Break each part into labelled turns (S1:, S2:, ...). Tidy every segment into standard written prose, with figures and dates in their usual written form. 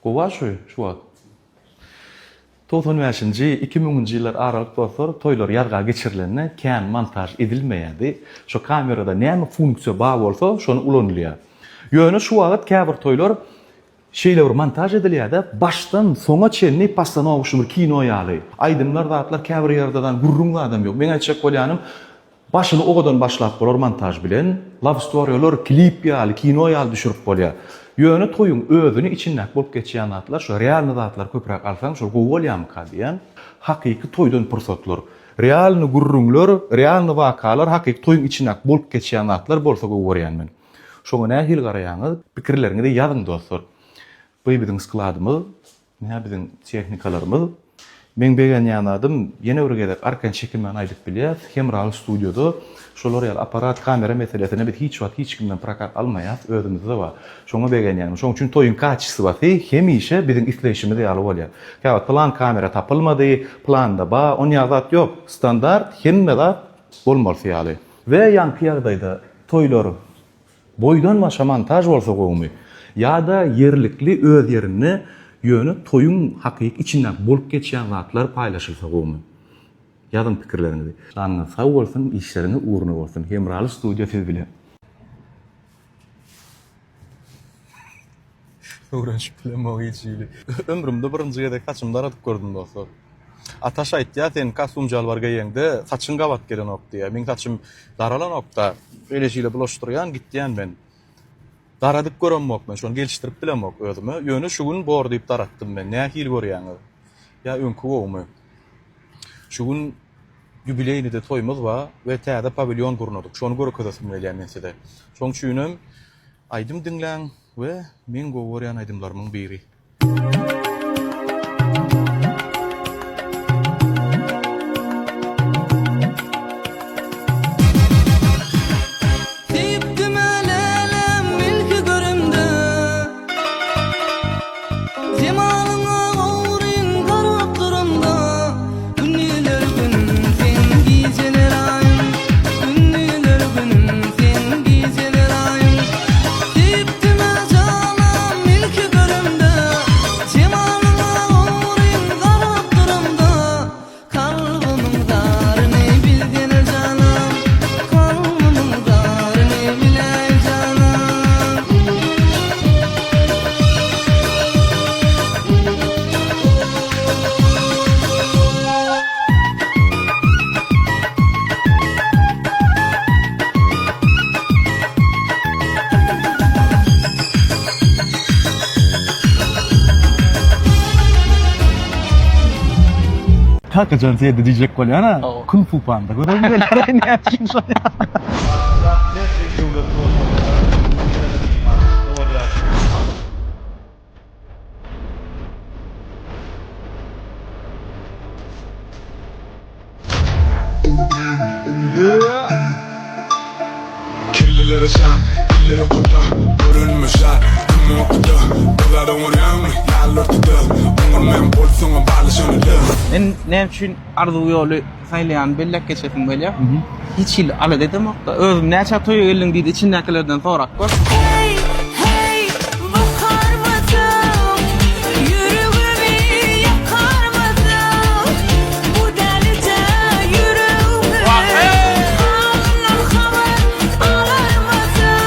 S1: Gowa şu şu wagt. 95-nji, 2000-nji ýyllar aralyk dostlar, toýlar ýazga geçirilende kän montaž edilmeýärdi. Şo kamerada näme funksiýa bar bolsa, şony ulanylýar. Ýöne şu wagt käbir toýlar şeýle bir montaž edilýär-de, başdan soňa çenli postanowşy bir kino ýaly. Aýdymlar zatlar käbir ýerde zan gürrüň zadam ýok. Meň aýtjak bolýanym, Başyny owadan başlap bolar montaž bilen, love storylar klip ýaly, kino ýaly düşürip bolýar. Ýöne toýuň özüni içindäki bolup geçýän zatlar şo realny zatlary köpräk alsaň şol gowy bolýamyka diýýän. Hakyky toýdan pursatlar. Realny gürrüňler, realny wakalar hakyky toýuň içindäki bolup geçýän zatlar bolsa gowy görýän men. Şoňa nähili garaýaňyz? Pikirleriňizi ýazyň dostlar. Bu biziň skladymyz. Ine biziň tehnikalarymyz. Meň begenýän zadym, ýene bir gezek arkaýyn çekinmän aýdyp bilýäs, Hemraly studiýada şolar ýaly apparat, kamera meselesine biz hiç wagt hiç kimden prokat almaýas, özümizde bar. Şoňa begenýänim. Şoň üçin toýuň kaçestwasy hemişe biziň isleýşimiz ýaly bolýar. Käwagt plan kamera tapylmady, planda bar, onýa zat ýok. Standart hemme zat bolmalysy ýaly. We ýaňky ýagdaýda toýlar Boýdan başa montaž bolsa gowumy? Ýa-da ýerlikli öz ýerinde ýöne toýuň hakyky içinde bolup geçýän zatlar paýlaşylsa gowumy? Ýazyň pikirleriňizi. Janyňyz sag bolsun, işleriňiz ugruna bolsun. Hemraly studiýa siz bilen. Öwrenişip bilemok hiç hili. Ömrümde birinji gezek saçymy daradyp gördüm dostlar. Ataş aýtýar sen kostum jalbar geýeňde saçyň gabat gelenok diýýär. Meň saçym daralanokda. Şeýle şeýle bulaşdyrýan gitýän men. Daradyp göremok men şony gelişdirip bilemok özüme. Ýöne şu gün bor diýip daratdym men. Nähili görýäňiz? Ýa öňki gowumy? Şu gün ýubileýnide toýumyz bar we täze pawilýon gurnadyk. Şony görkezesim gelýär men size. Şoň üçinem aýdym diňläň we meň gowy görýän aýdymlarymyň biri.
S2: Söýüpdim älem ilki göremde Jemalyňa ogryn garap duramda Gündizler günüm sen gijeler aýym Gündizler günüm sen gijeler aýym Söýüpdim janam ilki göremde Jemalyňa ogryn garap duramda Kalbymyň zaryny bilsene janam Kalbymyň zaryny biläý janam.
S1: Kakajan seni diýjek bolýan-a. Kung Fu Panda göresim gelýär näme üçin şol.
S3: Kellelere şan, illere guda Görünme şat, kime okuda Bazar oňarýaňmy, ýaly ortada Oňarmaýan bolsaňam barlaşanyda
S4: Men näme üçin arzuw ýoly saýlaýanymy belläp geçesim gelýär. Hiç hili alada edemok-da. Özüm näçe toýa geldiň diýdi, içindäkilerden sorap gör.
S2: Hey, hey, bakarmysyň, ýüregimi ýakarmysyň, bu dälije ýüregimiň halyndan habar alarmysyň?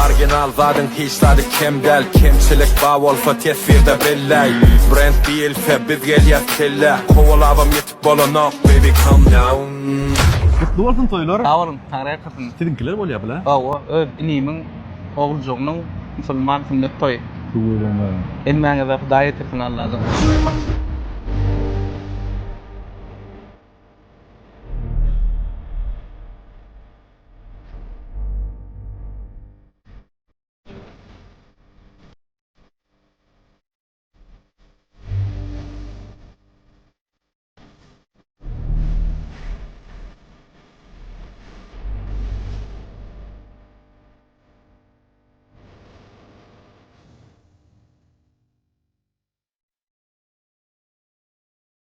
S3: Original zadyň hiç zady kem däl Kemçilik bar bolsa teswirde belläý Brend diýilse biz gelýäs kellä Kowalabam ýetip bolanok baby calm down.
S1: Gutly bolsun toýlar.
S4: Sag boluň, Taňry ýalkasyn.
S1: Siziňkiler bolýa bile.
S4: Hawa, öz inimiň oguljygynyň musulman sünnet toýy.
S1: Tüweleme.
S4: Hemmäňize Hudaý ýetirsin Allajan.